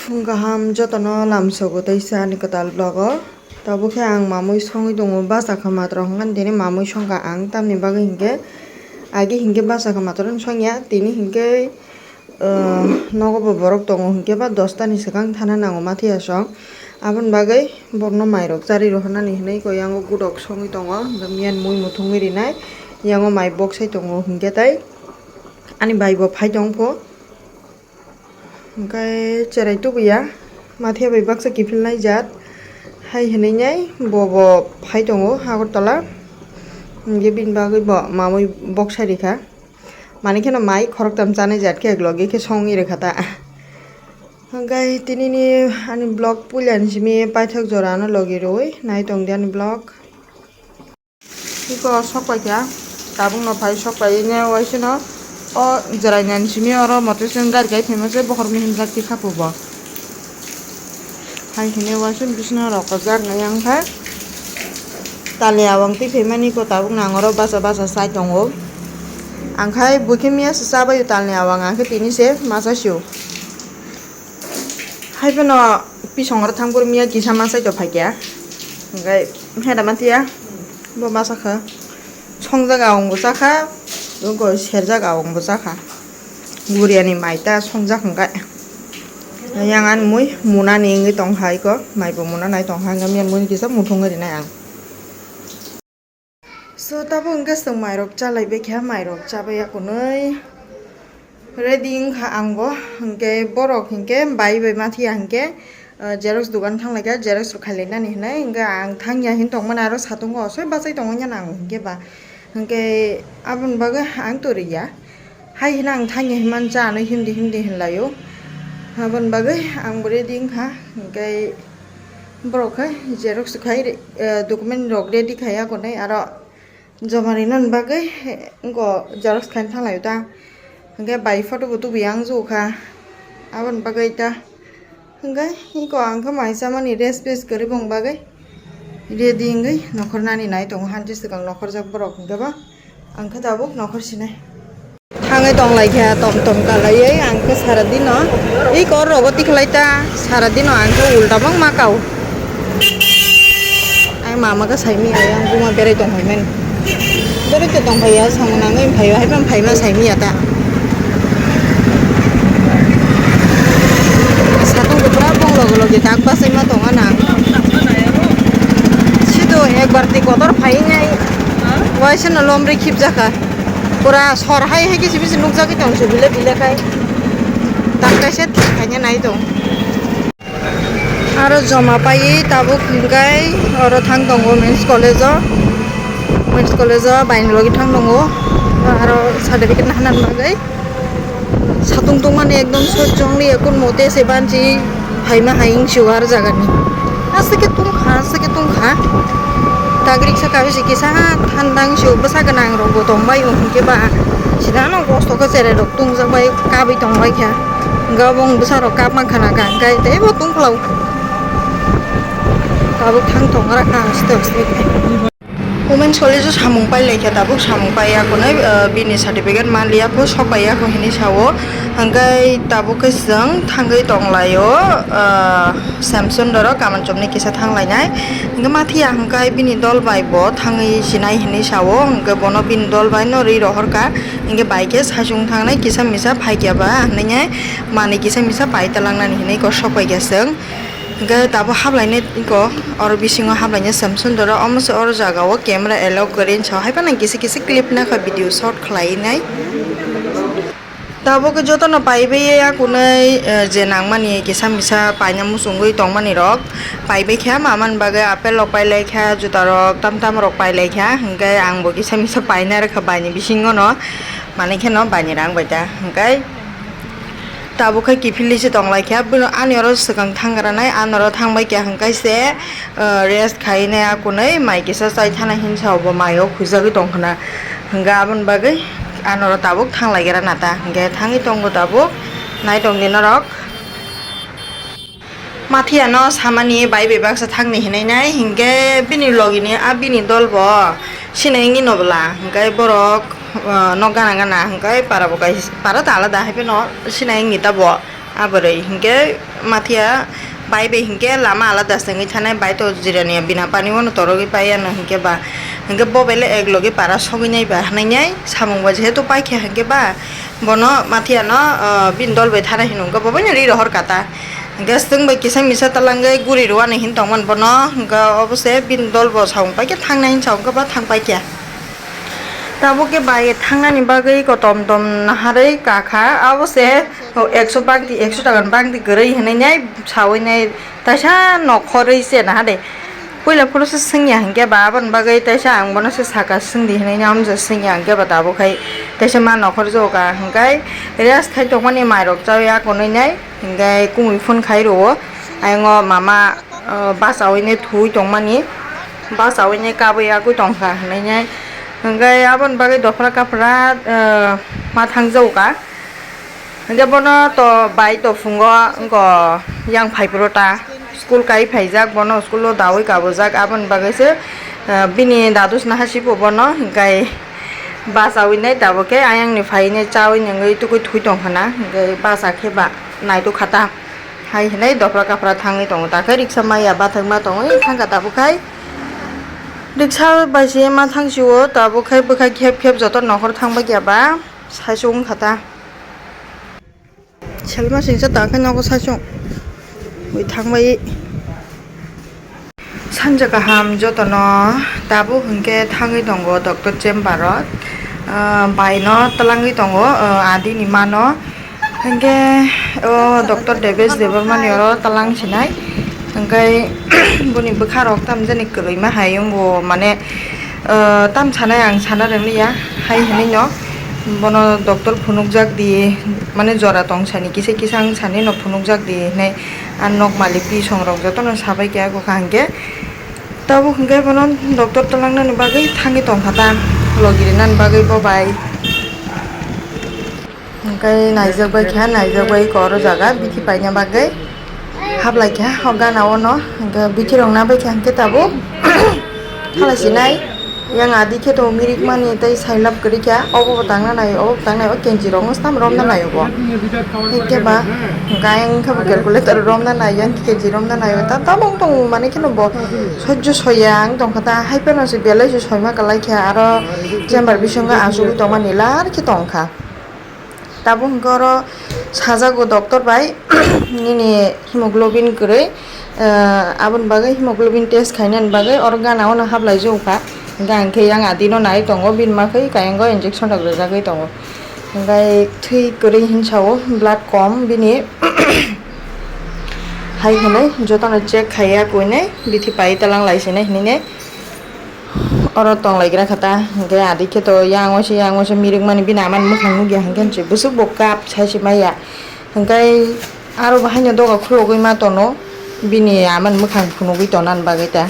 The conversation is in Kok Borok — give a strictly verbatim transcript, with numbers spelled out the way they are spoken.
Phung kaham jotono lamsogo teisa ani kwtal vlog o. Tabuk khe ang mamui songwi tongo, bachakha matwrwng hwnkhe tini mamui songkha ang, tamni bagwi hinkhe agi hinkhe bachakha matwrwng songya, tini hinkhe, ah, nogo bo borok tongo hinkhe ba dosta ni swkang thana nango Mathias rok. Aboni bagwi borokno mairok charwi rohornani hinwi koi yango gudok songwi tongo, hinkhe miyan mui muthungwi rinai, yango mai boksai tongo hinkhe tai ani bai bo phai tongpho. Hwnkhe cherai tubuya, Mathias bai baksa kiphilnai jat, hai hinwi nai bo bo phai tongo Agartala. Hwnkhe bini bagwi bo mamui boksai rikha. Mani kheno mai khoroktham chanai jat khe logi khe songwi rikha ta. Hwnkhe tinini ani vlog puilani simi paithak jora ano logi rwi nai tongdi ani vlog. Iko sok pai kha, tabuk no phai sok pai ne waisano o jwrainani simi oro motor song gari kai phaima se bokhorok ni himjak tikha phubo. Hai hine waisano bisna rok jak nai ang kha. Tali awang twi phaimani ko tabuk nang oro basa basa sai tongo. Ang khai bukhe miya se chabai talni awang ang khe tini se masa sio. Hai phano pisong oro thang phuru miya kisa masa to phai kya. Hingkai heda matiya bo masa kha. Songjak awang bo chakha, serjak awang bo chakha. Guriani mai ta songjak hingkai. Yang ani mui muna ni wngwi tong hai ko, mai bo muna nai tong hai, hingkai miya mui kisa muthung rinai ang. So, tabuk hwnkhe chwng mairok chalai bai kha, mairok chabai ya kunui ready wngkha ang bo, hwnkhe borok hwnkhe bai bai mathiya hwnkhe, ah, xerox dogan thanglai kha, xerox rok khailai nani hinui, hwnkhe ang thangya hin tongmani aro satung o asoi bachai tongo nani ang hwnkhe ba, hwnkhe aboni bagwi ang toriya. Hai hino ang thangya hinmani cha anw himdi himdi hinlaio. Aboni bagwi ang bo ready wngkha. Hwnkhe borok khe xerox khai, eh, document rok ready khai ya konai aro joma rinani bagwi, eh, wngko xerox khaina thanglaio ta. Hwnkhe bai photo bo tubuya ang jukha. Aboni bagwi ta. Hwnkhe iko ang khe mai chamani rest bes kwrwi bong bagwi ready wngwi nokhor nani nai tongo, hanti swkang nokhorjak borok hwnkhe ba ang khe tabuk nokhor sinai. Thangwi tong lai kha tom tom kalaiwi ang khe sara dino iko rogo tikhlai ta, sara dino ang khe ulta bangma kao. Ang mama khe saimaya, yang buma berai tong phaimani. Berai tong phaiya, samung nangwi phaiya, haiphano phaima saimaya ta. Satung bo pura bong logi logi tak bachaima tongo na. Sido ekbar twi kotor phai nai. Waisa no lomri khibjaka. Pura sor hai hai kisi bisi nukjagwi tong se bile bile khai. Tak kaisa thik khaina nai tong. Aro joma paiwi tabuk hwnkhe oro thang tongo Women's College o. Women's College o baini logi thang tongo. Aro certificate nahana bagwi. Satung tungmani ekdom sojjongni ekun mote se banchi phaima hai wngsi o aro jagani. Aswk khe tungkha, aswk khe tungkha. Tagrik sa kabi se kisa thandang se o bwsa gwnang rok bo tongbai o hwnkhe ba. Sida no kosto khe cherai rok tungjak bai kabui tongbai kha. Hwnkhe obo wng bwsarok kap mankha na kha, hwnkhe teibo tungphlau. Tabuk thang tong gra kha aste aste khe. Women's College o samung pai lai kha, tabuk samung pai ya kunui, ah, bini certificate man liya kho, sok pai ya kho hinui sa o. Hwnkhe tabuk khe chwng thangwi tong lai o, ah, Samson Dorok Kamanchomni kisa thang lainai. Hwnkhe mathiya hwnkhe bini dol bai bo thangwi sinai hinui sa o, hwnkhe bono bini dol bai no rwi rohor kha. Hingke bai khe saichung thangnai kisa misa phaikya ba hinui manui kisa misa pai talangnani hinui kok sok pai kha chwng. Hingke tabuk haplainai iko oro bisingo haplainai Samsung doro omo se oro jaga o camera allow kwrwi hinsa hai phano kisa kisa clip nakha video shot khlai nai. Tabuk jotono pai bai ya kunui, eh, je nangmani kisa misa paina muchungui tongmani rok pai bai kha, mamani bagwi apple rok pai lai kha, juta rok tam tam rok pai lai kha, hingke ang bo kisa misa paina rwkha baini bisingo no. Manwi kheno baini rang bai ta hwnkhe tabuk khe kiphilwi se tong lai kha. Bwno ani oro swkang thang gra nai, ani oro thang bai kha hwnkhe se, ah, rest khai nai, a kunui mai kisa chai thana hinsa bo mai o khujagwi tong khna hwnkhe aboni bagwi ani oro tabuk thang lai gra na ta hwnkhe thangwi tongo tabuk nai tong di norok. Mathiano samani bai bai baksa thangni hinui nai, hinkhe bini logini a bini dol bo sinai wngwi no bwla, hinkhe borok, ah, nok gana gana, hinkhe para bo kaisa, para ta alada hai phano sinai wngwi ta bo, Aboroi hinkhe mathiya bai bai hinkhe lama alada se wngwi thanai, bai to jirani bina pani wano torogwi pai ano hinkhe ba, hinkhe bo belai ek logi para sogwi nai ba hwnwi nai samung bo jehetu paikha hinkhe ba bono mathiya no, ah, bini dol bai thana hino hinkhe bo bai no ri rohor kata hinkhe swtwng bai kisa misa talangwi guri rwani hin tongmani bono hinkhe obo se bini dol bo samung paikhe thangnai hin sa hinkhe ba thang paikha. Tabuk khe bai thangnani bagwi kotom tom naharwi kakha, abo se ekso bagdi, ekso taka ni bagdi kwrwi hinwi nai sawi nai taisa nokhorwi se naha de. Puila phuru se swngya hinkhe ba aboni bagwi taisa ang bono se saka swngdi hinwi nai amjak swngya hinkhe ba tabuk khai taisa ma nokhor jokha hinkhe rest khai tongmani mairok chawi akonwi nai. Hinkhe kumui phone khai rwo, ayang o mama, o, bachawi ne thuwi tongmani, bachawi ne kabwi yagwi tongkha hinwi nai. Hinkhe aboni bagwi dophra kaphra, o, ma thang jao ka. Hinkhe bono to bai to phungo wngko yang phai phuru ta school kai phaijak, bono school o dawi kabujak, aboni bagwi se, o, bini dadus naha sipo bono, hinkhe bachawi nai tabuk khe ayang ni phai nai chawi nungwi tugui thuwi tongkha na, hinkhe bacha khe ba. Naitok kha ta. Hai hinwi dophra kaphra thangwi tongo. Takhe riksa maya bathakma tongwi thangkha tabuk khai. Riksa bai se ma thang sio tabuk khai bwkha khep khep joto nokhor thang bagya ba saichung kha ta. Selma singsa takhe nogo saichung. Ui thangbai. Sanja kaham jotono, tabuk hinkhe thangwi tongo doctor chamber o, ah, bai no twlangwi tongo, ah, adi ni mano. Hinkhe o doctor Debesh Debbarma ni oro twlang sinai. Hinkhe boni bwkha rok tamjani kwlwima hai wngo, mane, ah, tam sanai ang sana rwliya, hai hinwi no bono doctor phunukjak di, mane jora tong sani kisa kisa wng sani no phunukjak di hinwi. Ang nok malik pisong rok jotono sabai khe ako kaham khe. Tabuk hinkhe bono doctor twlangnani bagwi thangwi tongkha ta, logi rinani bagwi bo bai. Hinkhe naijak bai kha, naijak bai khe oro jaga bithi paina bagwi hablai kha o gana o no. Hinkhe bithi rok na bai kha hinkhe tabuk khalai sinai. Yang adi khe tongo mirik mani tei sailap kwrwi kha, obo bo tangna naio, obo bo tangna naio, o kenchi rok no sam romna naio bo. Hinkhe ba hinkhe ang khe bo calculator romna naio, yang kenchi romna naio, ta tabuk tong mani kheno bo sojjo soya ang tongkha ta, hai phano se belai se soima kwlai kha, aro chamber bisingo achugwi tongmani lar khe tongkha. Tabuk hinkhe oro sajago doctor bai nini hemoglobin kwrwi, ah, aboni bagwi hemoglobin test khainani bagwi oro gana o no hablai jokha. Hinkhe ang khe yang adi no nai tongo, bini ma khe kayang o injection rok rwjagwi tongo. Hinkhe thwi kwrwi hinsa o, blood kom bini. Hai hinwi jotono check khaiya kuinai bithi pai talang lai sinai hinwi nai. Oro tong lai gra kha ta, hinkhe adi khe to yang o se, yang o se mirik mani bini ama ni mwkhang nukya, hinkhe se bwswk bo kap sai se maya. Hinkhe aro bo haino doga khulogwi ma tono, bini ama ni mwkhang phunugwi tona ni bagwi ta.